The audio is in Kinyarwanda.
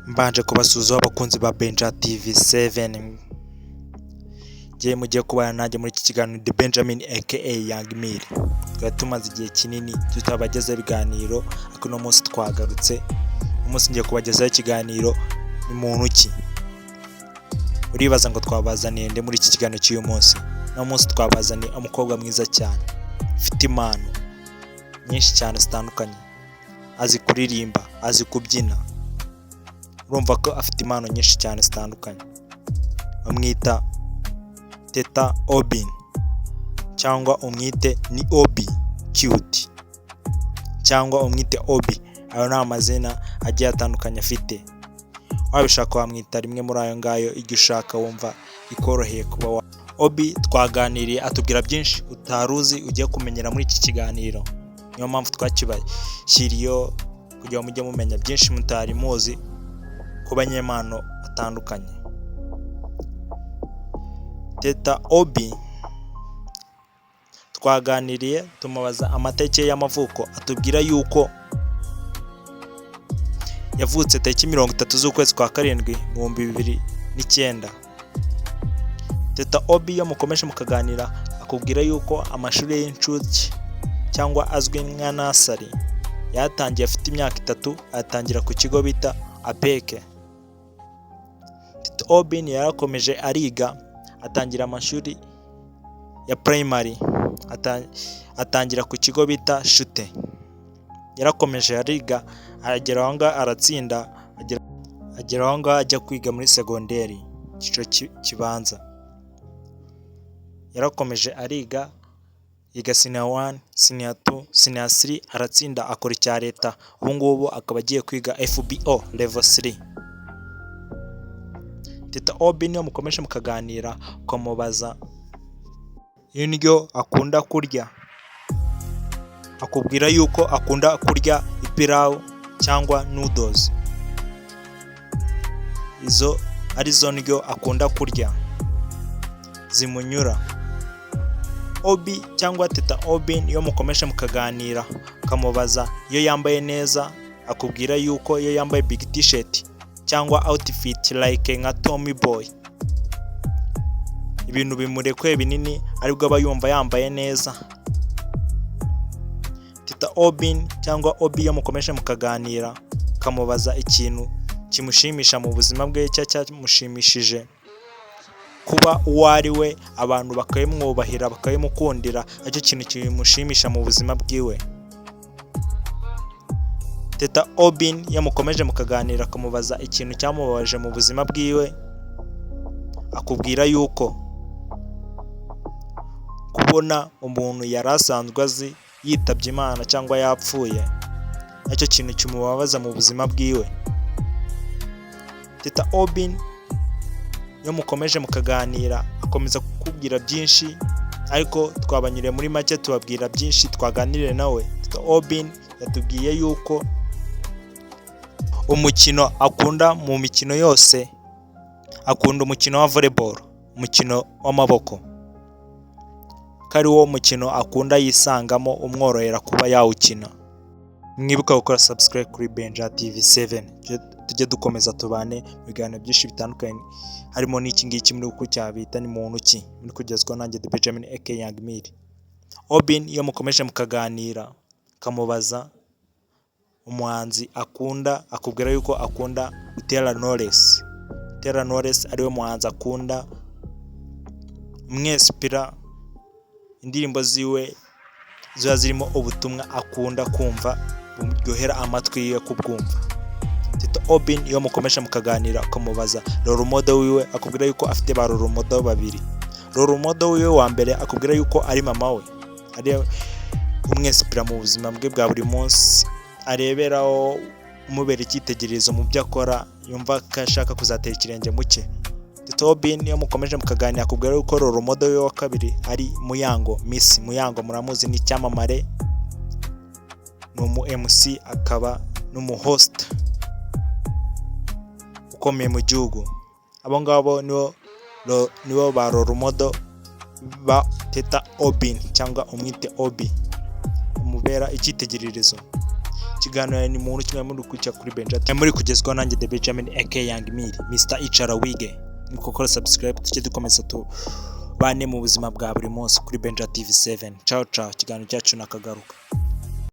Mbanje kubasuhuza, abakunzi ba Benja TV 7. Ngiye mugiye kubana nanjye muri iki kiganiro, The Benjamin aka Young Mill. Twari tumaze igihe kinini tutabagezaho ibiganiro, ariko uno munsi twagarutse. Uyu munsi ngiye kubagezaho ikiganiro ni muntu ki. Uribaza ngo twabazaniye nde muri iki kiganiro cy'uyu munsi? Uno munsi twabazaniye umukobwa mwiza cyane, ufite impano nyinshi cyane zitandukanye. Azi kuririmba, azi kubyina, urumva ko afite impano nyinshi cyane zitandukanye. Bamwita Teta Obin, cyangwa umwite ni Obi Cute, cyangwa umwite Obi. Ayo ni amazina agiye atandukanye afite. Wabishaka wamwita rimwe muri ayo ngayo, iryo ushaka wumva ikoroheye kuba wa Obi. Twaganiriye, atubwira byinshi utari uzi ugiye kumenyera muri iki kiganiro. Niyo mpamvu twakibashyiriyeho, kugira ngo mujye mumenya byinshi mutari muzi ku banyempano batandukanye. Teta Obi twaganiriye, tumubaza amatariki ye y'amavuko, atubwira yuko yavutse tariki 30 z'ukwezi kwa karindwi mu 2009. Teta Obi, iyo mukomeje mukaganira, akubwira yuko amashuri y'incuke, cyangwa azwi nka nursery, yatangiye afite imyaka 3, ayatangira ku kigo bita Apeke. Teta Obin yarakomeje ariga, atangira amashuri ya primary, atangira ku kigo bita Shute. Yarakomeje ariga, agera aho ngaho aratsinda, agera aho ngaho ajya kwiga muri segonderi, icyiciro kibanza. Yarakomeje ariga, yiga senior one, senior two, senior three, aratsinda, akora icya leta. Ubu ngubu akaba agiye kwiga FBO level 3. Teta Obi, niyo mukomeje mukaganira, ukamubaza indyo akunda kurya, akubwira yuko akunda kurya ipirawu cyangwa noodles, izo arizo ndyo akunda kurya zimunyura. Obi cyangwa Teta Obi, niyo mukomeje mukaganira, ukamubaza iyo yambaye neza, akubwira yuko iyo yambaye big t-shirt cyangwa outfit like nka Tommy Boy, ibintu bimurekuye binini, aribwo aba yumva yambaye neza. Teta Obin cyangwa Obi, iyo mukomeje mukaganira, ukamubaza ikintu kimushimisha mu buzima bwe cyangwa cyamushimishije, kuba uwo ari we, abantu bakabimwubahira, bakabimukundira, aricyo kintu kimushimisha mu buzima bwiwe. Teta Obin, iyo mukomeje mukaganira, akamubaza ikintu cyamubabaje mu buzima bwiwe, akubwira yuko kubona umuntu yari asanzwe azi yitabye Imana cyangwa yapfuye, aricyo kintu kimubabaza mu buzima bwiwe. Teta Obin, iyo mukomeje mukaganira, akomeza kukubwira byinshi, ariko twabanyuriye muri make tubabwira byinshi twaganiriye nawe. Teta Obin yatubwiye yuko umukino akunda mu mikino yose, akunda umukino wa volleyball, umukino w'amaboko, ko ari wo mukino akunda, yisangamo, umworohera kuba yawukina. Mwibuka gukora subscribe kuri Benja TV 7, tujye dukomeza tubane mu biganiro byinshi bitandukanye, harimo n'iki ngiki muri gukurikira bita ni muntu ki, muri kugezwaho nanjye The Benjamin aka Young Mill. Obin, iyo mukomeje mukaganira, ukamubaza umuhanzi akunda, akubwira yuko akunda Butera Knowless. Butera Knowless ariwe muhanzi akunda, umwesipira, indirimbo ziwe ziba zirimo ubutumwa akunda kumva, buryohera amatwi yiwe kubwumva. Teta Obin, iyo mukomeje mukaganira, ukamubaza role model wiwe, akubwira yuko afite ba role model babiri. Role model wiwe wa mbere, akubwira yuko ari mama we, ari umwesipira mu buzima bwe bwa buri munsi, areberaho, umubera icyitegererezo mu byo akora, yumva ko ashaka kuzatera ikirenge mu cye. Teta Obin, iyo mukomeje mukaganira, akubwira yuko role model we wa kabiri ari Muyango, Miss Muyango. Muramuzi, ni icyamamare, ni umu MC akaba n'umu host ukomeye mu gihugu. Abo ngabo nibo ba role model ba Teta Obin, cyangwa umwite Obi, umubera icyitegererezo. Ikiganiro ni muntu kimwe muri gukurikira kuri Benja TV, muri kugezwaho nanjye The Benjamin aka Young Miri, Mr Icara Wige. Ni gukora subscribe, tujye dukomeza tubane mu buzima bwa buri munsi kuri Benja TV 7. Ciao ciao, ikiganiro cyacu nakagaruka.